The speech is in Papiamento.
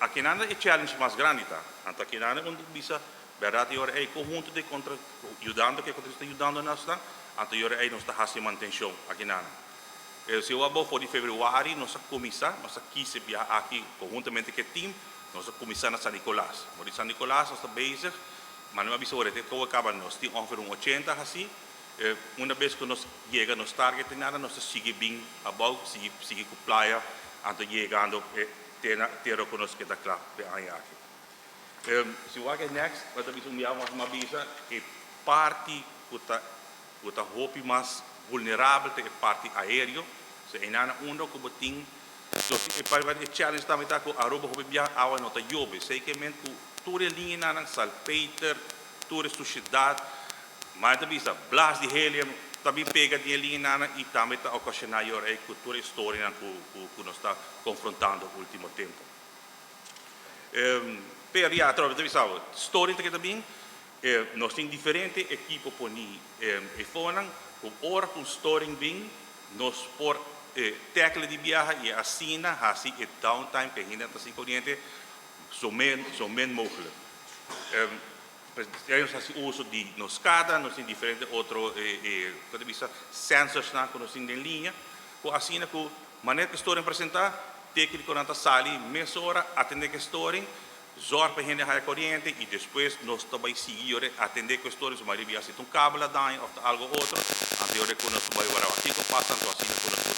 Akinan e challenge mas grandi ta. Anto akinan unda bisa berdad e ora ey conhunto di contra yudando ke contratista ta yudando nos nan, anto e ora ey nos ta haci mantencion akinan. Si abo for di februari nos a cuminsa, nos a kise biaha aki conhuntamente cu e team, nos a cuminsa na San Nicolas. For di San Nicolas nos ta bezig, ma no a bisa ora te kou a caba, nos tin ongeveer un 80 haci. Una bes cu nos yega nos target y nada, nos ta sigui bin abou, sigui sigui cu Playa, anto yegando te na tera cu nos keda cla p'e aña aki. Si wak e next, bo ta bisa un biaha mas mi a bisa e parti cu ta hopi mas vulnerabel ta e parti aereo. So einan unda cu bo tin e parti, e challenge tambe ta cu Aruba hopi biaha awa no ta yobe. Zekermente cu tur e liñanan, salpeter, tur e suciedad, mas ta bisa blaas di helium tambe pega den e liñanan y tambe ta ocasiona yor cu tur e storianan cu nos ta confrontando ultimo tempo. Pero ya, atrobe ta bisa, storing ta bin, nos tin diferente ekipo poni e fonan, cu ora cu storing bin, nos por tackle di biaha y asina hasi e downtime cu ainda ta sin coriente zo min mogelijk. Nos hasi uso di nos SCADA, nos tin diferente otro con bisa, sensors nan cu nos tin den liña, cu asina cu manera cu storing presenta, tecniconan ta sali mesora atende cu storing, zorg pa hende haya coriente y despues nos ta bay sigui atende cu storing, so mayoria si un cable a daña of algo otro, anto cu nos bay wara kico pasa, anto asina cu nos.